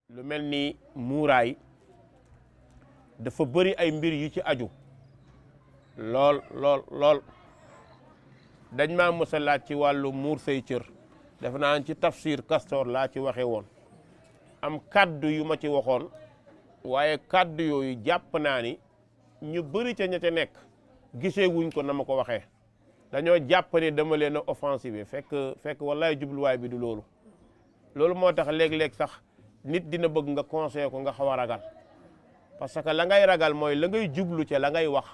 lu mel ni muuraay dafa bëri ay mbir yu ci aju lool lool lool dañ maa mës a laaj ci wàllu muur say cër def naa ci tafsir Castor laa ci waxe woon am kaddu yu ma ci waxoon waaye kaddu yooyu jàpp naa ni ñu bëri ca ña ca nekk gisee wuñ ko na ma ko waxee dañoo jàpp ni dama leen a offensive fekk wallaay jubluwaay bi du loolu moo tax léeg-léeg sax nit dina bëgg nga conseiller ko nga xaw a ragal parce que la ngay ragal mooy la ngay jublu ca la ngay wax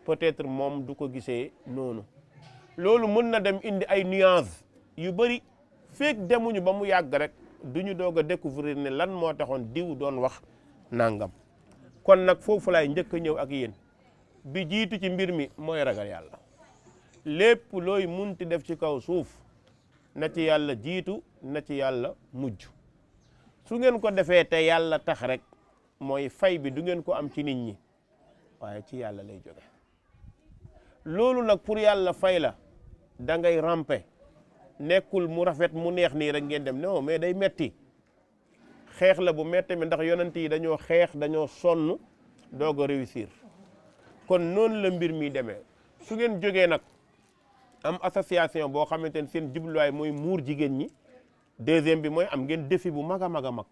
peut-être moom du ko gisee noonu loolu mën na dem indi ay nuances yu bëri fekk demuñu ba mu yàgg rek duñu doog a découvrir ne lan moo taxoon diw doon wax nangam kon nag foofu laay njëkk a ñëw ak yéen bi jiitu ci mbir mi mooy ragal yàlla lépp looy munti def ci kaw suuf na ci yàlla jiitu na ci yàlla mujj su ngeen ko defee te yàlla tax rek mooy fay bi du ngeen ko am ci nit ñi waaye ci yàlla lay jóge loolu nag pour yàlla fay la da ngay rampe nekkul mu rafet mu neex nii rek ngeen dem non mais day metti xeex la bu metti mi ndax yonent yi dañoo xeex dañoo sonn doog a réussir kon noonu la mbir mi demee su ngeen jógee nag am association boo xamante ne seen jubluwaay mooy muur jigéen ñi deuxième bi mooy am ngeen défi bu mag a mag a mag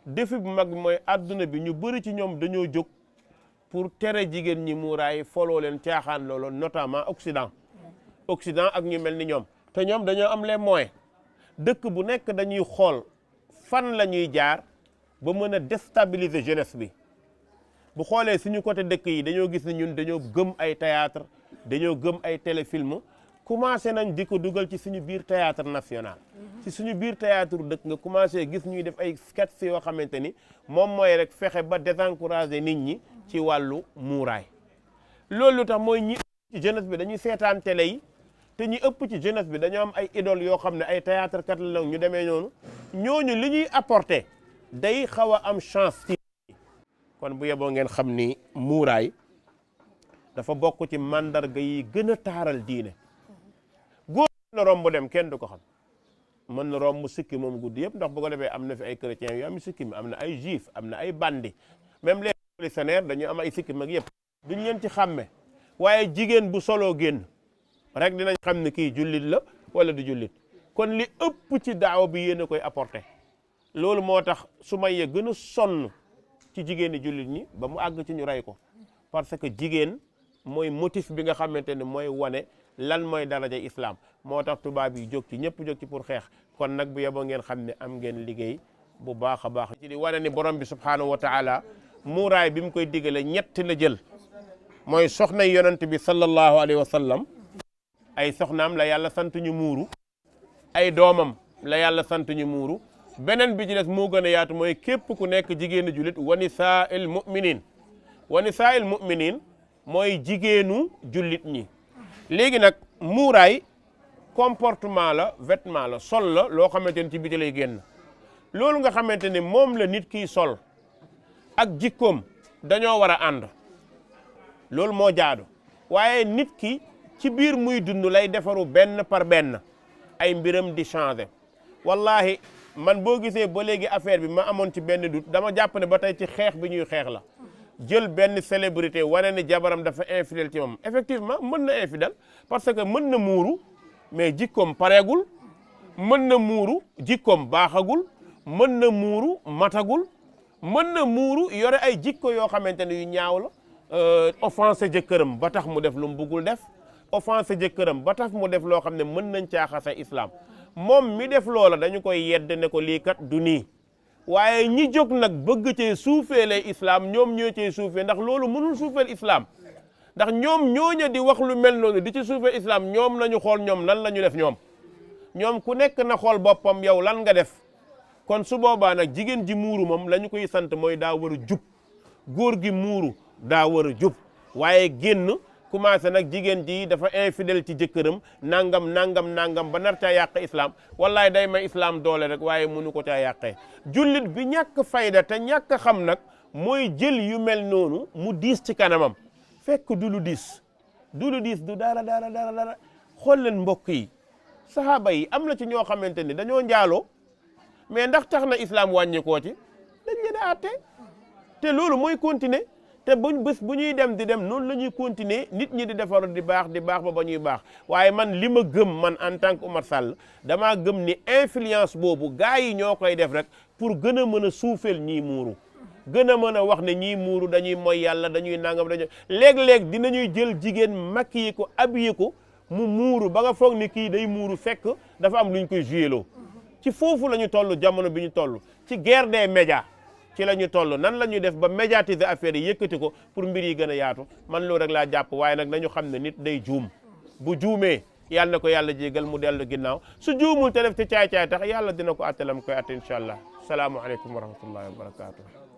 défi bu mag bi mooy adduna bi ñu bëri ci ñoom dañoo jóg pour tere jigéen ñi muuraay foloo leen caaxaan loolu notamment Occident ak ñu mel ni ñoom te ñoom dañoo am les moyens dëkk bu nekk dañuy xool fan la ñuy jaar ba mën a déstabiliser jeunesse bi bu xoolee suñu côté dëkk yi dañoo gis ne ñun dañoo gëm ay théâtre dañoo gëm ay téléfilm commencé nañ di ko dugal ci suñu biir théâtre national ci suñu biir théâtre dëkk nga commencé gis ñuy def ay sketch yoo xamante ni moom mooy rek fexe ba désencourager nit ñi ci wàllu muuraay loolu tax mooy ñi ci jeunesse bi dañuy seetaan télé yi te ñi ëpp ci jeunesse bi dañoo am ay idole yoo xam ne ay théâtre kat la ñu demee noonu ñooñu li ñuy apporter day xaw a am chance ci kon bu yeboo ngeen xam ni muuraay dafa bokk ci mandarga yi gën a taaral diine góor na romb dem kenn du ko xam mën na romb sikki moom guddi yëpp ndax bu ko defee am na fi ay chrétiens yu am sikki mi am na ay juif am na ay bandi même les révolutionnaires dañu am ay sikki mag yëpp duñ leen ci xàmme waaye jigéen bu soloo génn rek dinañ xam ne kii jullit la wala du jullit kon li ëpp ci daaw bi yéen a koy apporter loolu moo tax su may ya gën a sonn ci jigéeni jullit ñi ba mu àgg ci ñu rey ko parce que jigéen mooy motif bi nga xamante ne mooy wane lan mooy daraja islam moo tax tubaab yi jóg ci ñëpp jóg ci pour xeex kon nag bu yeboo ngeen xam ne am ngeen liggéey bu baax a baax ci di wane ni borom bi subhanahu wa taala muuraay bi mu koy digale ñett la jël mooy soxna yonent bi sallallahu alayhi wa sallam ay soxnaam la yàlla sant ñu muuru ay doomam la yàlla sant ñu muuru beneen bi ci des moo gën a yaatu mooy képp ku nekk jigéenu julit wa nisaa'il mu'minin mooy jigéenu jullit ñi léegi nag muuraay comportement la vêtement la sol la loo xamante ni ci biti lay génn loolu nga xamante ni moom la nit kiy sol ak jikkoom dañoo war a ànd loolu moo jaadu waaye nit ki ci biir muy dund lay defaru benn par benn ay mbiram di changer wallahi man boo gisee ba léegi affaire bi ma amoon ci benn doute dama jàpp ne ba tey ci xeex bi ñuy xeex la jël benn célébrité wane ni jabaram dafa infidèle ci moom effectivement mën na infidèle parce que mën na muuru mais jikkoom pareegul mën na muuru jikkoom baaxagul mën na muuru matagul mën na muuru yore ay jikko yoo xamante ne yu ñaaw la offensé jëkkëram ba tax mu def lu mu bëggul def offensé jëkkëram ba tax mu def loo xam ne mën nañ caaxase islam moom mi def loola dañu koy yedd ne ko lii kat du nii waaye ñi jóg nag bëgg cee suufeele islam ñoom ñoo cee suufee ndax loolu mënul suufeel islam ndax ñoom ñooña di wax lu mel noonu di ci suufeel islam ñoom nañu xool ñoom lan la ñu def ñoom ku nekk na xool boppam yow lan nga def kon su boobaa nag jigéen ji muuru moom la ñu koy sant mooy daa war a jub góor gi muuru daa war a jub waaye génn commencé nag jigéen ji dafa infidèle ci jëkkëram nangam ba nar caa yàq islam wallahi day may islam doole rek waaye mënu ko caa yàqee jullit bi ñàkk fayda te ñàkk xam nag mooy jël yu mel noonu mu diis ci kanamam fekk du lu diis du dara xool leen mbokk yi sahaaba yi am na ci ñoo xamante ni dañoo njaaloo mais ndax tax na islam wàññikoo ci àtte te loolu mooy continuer te buñ bés bu ñuy dem di dem noonu la ñuy continuer nit ñi di defaru di baax ba ñuy baax waaye man li ma gëm man en tant que Oumar Sall damaa gëm ni influence boobu gars yi ñoo koy def rek pour gën a mën a suufeel ñii muuru gën a mën a wax ne ñii muuru dañuy moy yàlla dañuy nangam dañuy léeg-léeg dinañuy jël jigéen maquillé ko habillé ko mu muuru ba nga foog ni kii day muuru fekk dafa am lu ñu koy jouéloo ci foofu la ñu toll jamono bi ñu toll ci guerre des médias ci la ñu toll nan la ñuy def ba médiatiser affaire yi yëkkati ko pour mbir yi gën a yaatu man loolu rek laa jàpp waaye nag nañu xam ne nit day juum bu juumee yàlla na ko yàlla jégal mu dellu ginnaaw su juumul te def ci caay-caay tax yàlla dina ko attalam koy atte incha allah salaamualeykum wa rahmatullahi wa barakatuh